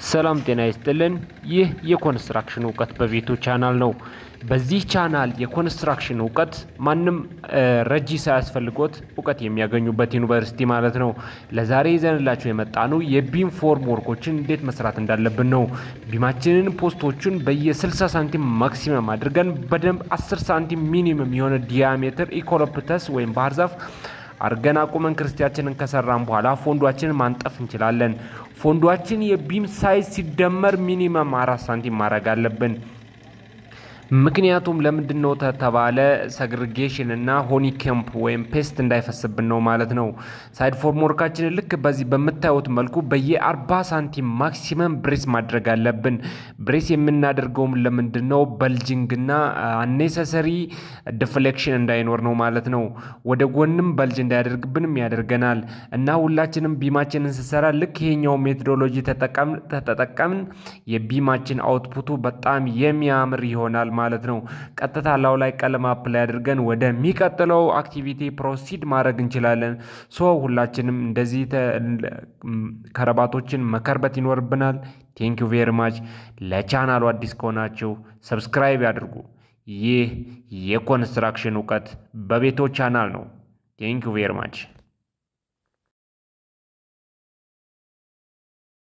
ሰላም ጤና ይስጥልን። ይህ የኮንስትራክሽን እውቀት በቤቱ ቻናል ነው። በዚህ ቻናል የኮንስትራክሽን እውቀት ማንም ረጂ ሳያስፈልጎት እውቀት የሚያገኙበት ዩኒቨርሲቲ ማለት ነው። ለዛሬ ይዘንላችሁ የመጣነው የ beam formwork ኦችን እንዴት መስራት እንዳለብን ነው። Beam ኣችንን post ኦቹን በየ60 ሳንቲም maximum አድርገን በደንብ 10 ሳንቲም minimum የሆነ diameter eucalyptus ወይም ባህር ዛፍ አርገን አቁመን ክርስቲያችንን ከሰራን በኋላ ፎንዷችንን ማንጠፍ እንችላለን። ፎንዷችን የ beam size ሲደመር minimum 4 ሳንቲም ማድረግ አለብን። ምክንያቱም ለምንድን ነው ተተባለ segregation እና honeycomb ወይም paste እንዳይፈስብን ነው ማለት ነው። Side formwork ኣችንን ልክ በዚህ በምታዩት መልኩ በየ40 ሳንቲም maximum brace ማድረግ አለብን። Brace የምናደርገውም ለምንድን ነው? Bulging እና unnecessary deflection እንዳይኖር ነው ማለት ነው። ወደ ጎንም bulge እንዳያደርግብንም ያደርገናል። እና ሁላችንም beam ኣችንን ስንሰራ ልክ ይሄኛው methodology ተጠቀምን የ beam ኣችን output ኡ በጣም የሚያምር ይሆናል ማለት ነው። ቀጥታ ላዩ ላይ ቀለም apply አድርገን ወደሚቀጥለው activity proceed ማድረግ እንችላለን። So ሁላችንም እንደዚህ ከረባቶችን መከርበት ይኖርብናል። Thank you very much። ለቻናሉ አዲስ ከሆናችሁ subscribe ያድርጉ። ይህ የኮንስትራክሽን እውቀት በቤቶ ቻናል ነው። Thank you very much።